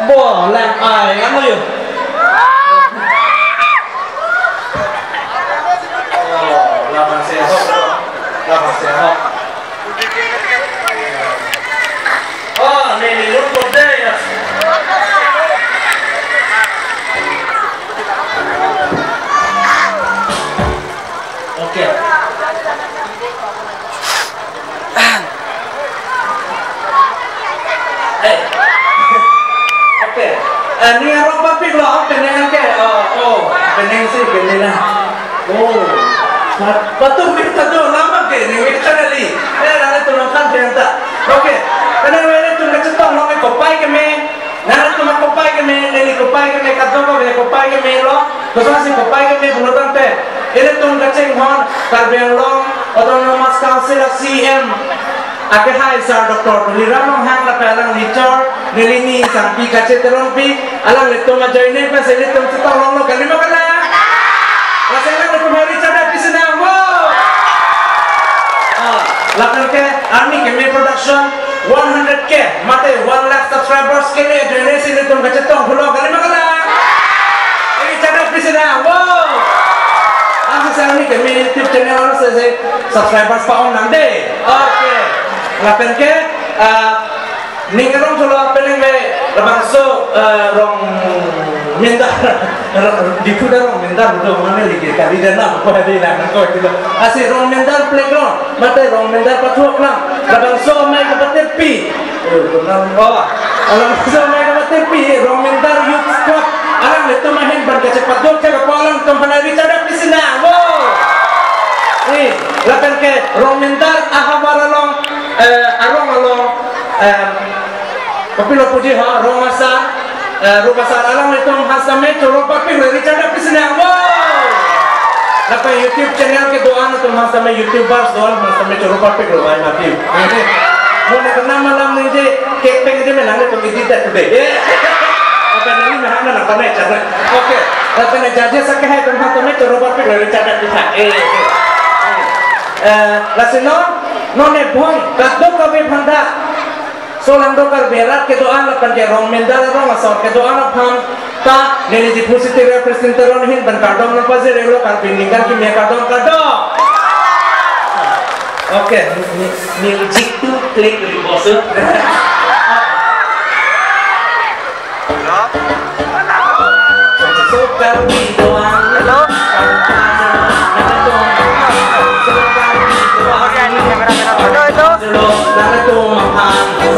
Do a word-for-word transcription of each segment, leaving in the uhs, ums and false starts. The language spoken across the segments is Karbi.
Bo, lang ai, ano yun? Oh, labang se ho. Labang se ho. Oh, neli lurpo dei. Okay. Eh. Okay. Eh, ning arong papik lo, ang penang ke. Oh, oh, penang si, penang na. Oh. Pat-, patum mi tado lama ke, ning mi tadali. Eh, nang itu nang kan dia ta. Okay. Penang wele tum kachetong lo ke kopai keme. Nang itu ma kopai keme, neli kopai keme, kadokave kopai keme lo. Kosonsi kopai keme pulo tangte, ilitum kachinghon Karbi Anglong Autonomous Council a C M akehai sir Doctor Tuliram Ronghang lapen alang nelichor, neli ni sangpi Kache Terongpi, alanglitum ajoine pensi ilitum chetong longlo, kalima kalang? Lasi alanglitum hari chada pisi nang, wo! Ah, lapen ke Army Keme Production, one hundred K, mate one lakh subscribers kele ajoine si ilitum kachetong pulo, kalima kalang? Ini chada pisi nang, wo! Ang sa Army Keme YouTube channel ang sa, sa subscribers pa-ong nang dei. Okay. Lapen ke, ah, ning arong thulo penang le labangso, ah, Rongmindar. Diphu ta Rongmindar do mane lagi kali dana ko hadi lang ko itu. Lasi Rongmindar playground, mate Rongmindar pathuak lang. Labangso amei kapatirpi. Oh, labangso amei kapatirpi, Rongmindar Youth Club. Alanglitum ahin ban kachepaduk ke ko alanglitum aphan hari chada pisi nang, wo! Eh, lapen ke Rongmindar ahavar along, eh, arong along, eh, kopilo puji ha, rong asar, eh, rong asar alanglitum aphan same choro papik lo, hari chada pisi nang, wo! Lapen YouTube channel kedo-an atum aphan same, YouTubers do-an aphan same choro papik lo, ai mati. Mo ne kenam malam ningje, kepeng je menang itu edit dak dei. Apa nang ini mahal nang apa nih cara? Okay. Apa nih jaje sa kehai atum aphan same choro papik lo, hari chada pisi nang. Eh, eh. Eh, lasi non, non ne bhong, kadokave aphan ta. So lang do Karbi arat kedo-an lapen ke Rongmindar arong asor kedo-an aphan ta neli Diphu City Representative ahin ban kardom nangpajirlo, Karbi ningkan kimi akardom, kardom. Okay, mu-, mu-, music to click dulu, bos. Hello? Hello? Ito, ito.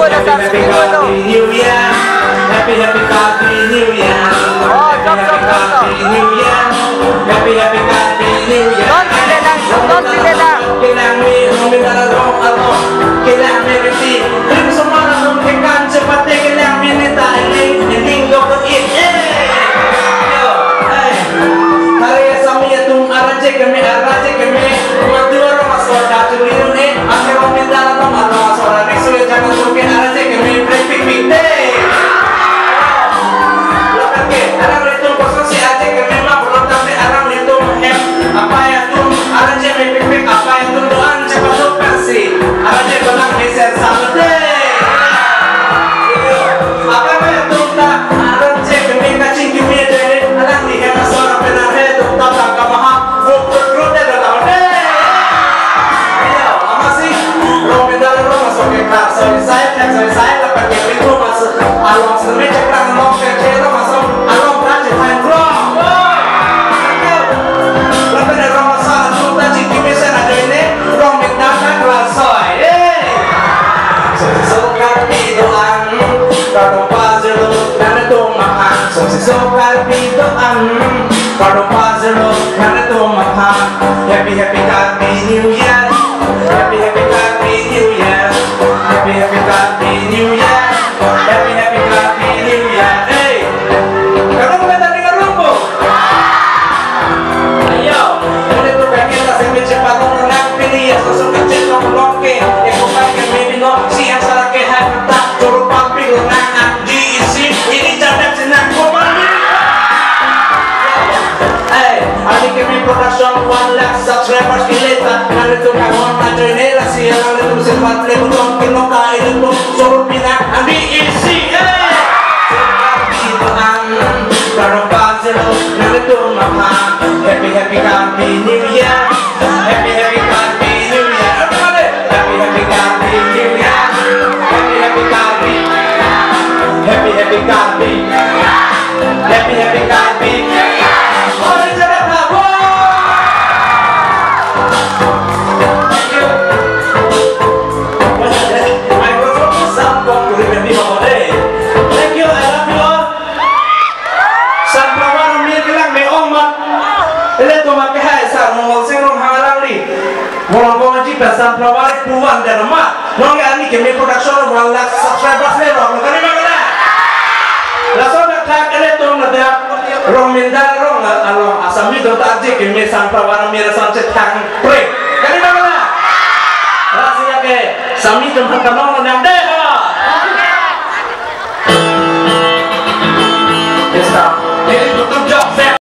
Happy, happy Karbi New Year. Happy, happy Karbi New Year. Oh, stop, stop, stop, stop. Happy New Year. Happy, happy Karbi New Year. Don't sila lang, don't sila lang. Kelang mi, Rongmindar arong, arong. Kelang mi resi. Krim semana nung kekan cepat kelang mi nita ini, ini dokter it. Eh. Yo, eh. Hari sami atum araje keme, araje keme. Madura rong asor kachuli nun eh. Ake Rongmindar atum arong asor ari sule jangan suke araje keme, break pik pik dei. Lapen ke, alanglitum kosonsi araje keme ma pulo tangte alanglitum hem, apai atum, araje me pik pik, apai atum do-an chepaduk pensi araje konak mesen sal dei. Apai atum ta araje keme kachingkimi dei, alangli hem asor pen arhe atum ta tangka maha. Buk buk buk dei, dei, dei. Iya, amatsi, Rongmindar arong asor ke kar soi sai, kar soi sai, lapen ke pintu mas, along semi cekrang along ke, ke arong asor, along raja thai rong. Lapen arong asor, atum ta chingki mesen ajoine, Rongmindar ta kar soi. Eh. So, so, Karbi do-an, kardom pajirlo, nangtum aphan. So, so, Karbi do-an, kardom pajirlo, nangtum aphan. Happy, happy Karbi New Year. Happy, happy Karbi New Year. Happy, happy Karbi New Year. Happy, happy Karbi New Year. Hey! Kardom kata dengar rumbo. Ayo, mulai tu kami tak sampai cepat orang nak pilih ya, sosok kecil orang loke. Eko pakai mimino, si yang salah ke hak tak, juru pamping orang nak. G E C, ini chada pisi nang komani. Eh, Army Keme Production one lakh subscribers ke leta, nangtum kawan ajoine lasi, nangtum sempat le butong kenoka ilitum, suruh pinang, G E C, eh. Happy Karbi New Year. Happy, happy Karbi New Year. Everybody. Happy, happy Karbi New Year. Happy, happy Karbi. Happy, happy Karbi. Happy, happy Karbi. Oh, it's a wrap. Thank you. Microphone to Sam Kong to remember me, Mama, eh. Thank you. I love you all. Sunflower amir kelang me-ong mat. Ilitum akehai sar Mongol Sing Ronghang alangli. Mongol Sing Ronghang ji pen Sunflower puvan der mat. Nonke arni keme production one lakh subscribers le rong. Kali ma kali? Lason athak ilitum ladak Rongminda rong along Assami atum ta arje keme Sunflower amir ason chethang pre. Kali ma kali? Lasi ake Assami atum phan kanong nang de.